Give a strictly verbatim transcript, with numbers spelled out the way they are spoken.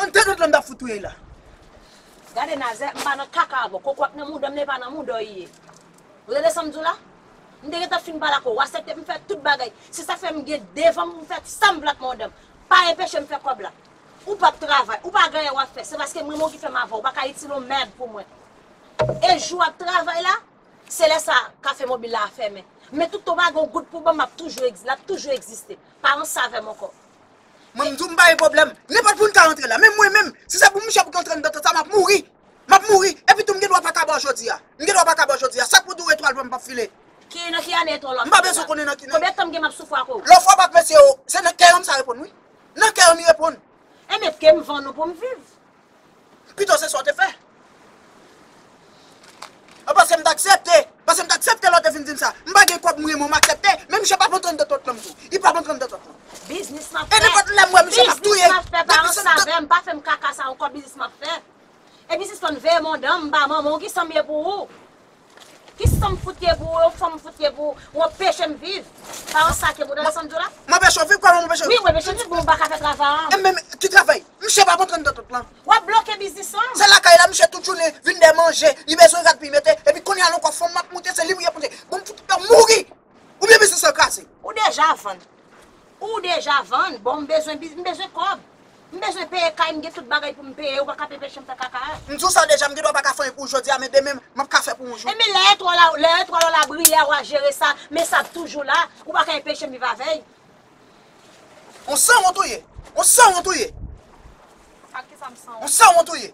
Tande lòt lan m t ap fout touye la. Gade Nazè, m pa nan kaka avè w. Koko ak nan mouda m, men pa nan mouda w li ye. Ou tande sa m di w la? M te gentan fin pale ak ou. W aksepte m fè tout bagay. Se sa k fè m gen devan m pou m fè sa m vle ak mouda m. Pa enpeche m fè kòb la. Ou p ap travay, ou pa gen anyen w ap fè. Se paske mwen menm ki fè m avè w. Ou pa ka itil yon mèb pou mwen. E jou w ap travay la, se lè sa kafe mobil la a fèmen. Men toutan w pa gen yon goud pou ban m, m ap toujou egz-, l ap toujou egziste. Pa ranse avè m ankò. Mwen, m di w m pa gen pwoblèm. Nenpòt moun ka rantre la. Men mwen menm, si se pou misye pou rantre anndan tant sa, m ap mouri. M ap mouri. Epi tou, m gen dwa pa ka ba w jodi a. M gen dwa pa ka ba w jodi a. Sa k pou di w etwal pa m p ap file? Ki, nan ki ane etwal w ap M pa bezwen konnen nan ki. Konbyen tan m gen m ap soufri ak ou? Lòfwa pa k mesye yo, se nan kè yo m sa reponn, wi. Nan kè yo m reponn. Enben, ke m vann ou pou m viv. Pito se sa w te fè. Ou panse m t aksepte? Panse m t aksepte lè w te vin di m sa. M pa gen kòb, m renmen w, m aksepte. Men misye p ap rantre anndan tant lan m di w. Li p ap rantre anndan tant lan. Biznis m ap fè. E nenpòt lè m wè misye m ap touye. Biznis m ap fè, pa ranse avè m, pa fè m kaka sa ankò, biznis m ap fè. Epi sispann veye mouda m, m pa manman w, ki sa m ye pou ou? Ki sa m fout ye pou ou, yon fanm m fout ye pou ou, ou anpeche m viv. Pa ranse avè m, ou tande sa m di w la? M anpeche w viv, kòman m anpeche w viv? Wi, ou anpeche m viv, bon, m pa ka fè travay an. E men, ki travay? Misye p ap rantre anndan tant lan. W ap bloke biznis lan. Se lakay la, misye tout jounen vin dè manje, li bezwen rad pou l mete, epi kounye a l ankò fanm m ap moute, se li pou l ap moute. Bon, m fout pè mouri! Oubyen biznis lan kraze. Ou deja vann. Ou deja vann. Bon, m bezwen biz-, m bezwen kòb. M bezwen peye kay, m gen tout bagay pou m peye, ou pa ka enpeche m fè kaka a. M di w sa deja, m gen dwa pa ka fè anyen pou w jodi a, men demen, m ap ka fè pou w yon jou. Enben lè etwal la, lè etwal la briye a, w a jere sa, men sa ap toujou la, ou pa ka enpeche m viv avè l. On sanwont ou ye. On sanwont ou ye. Ak ki sa m sanwont? On sanwont ou ye.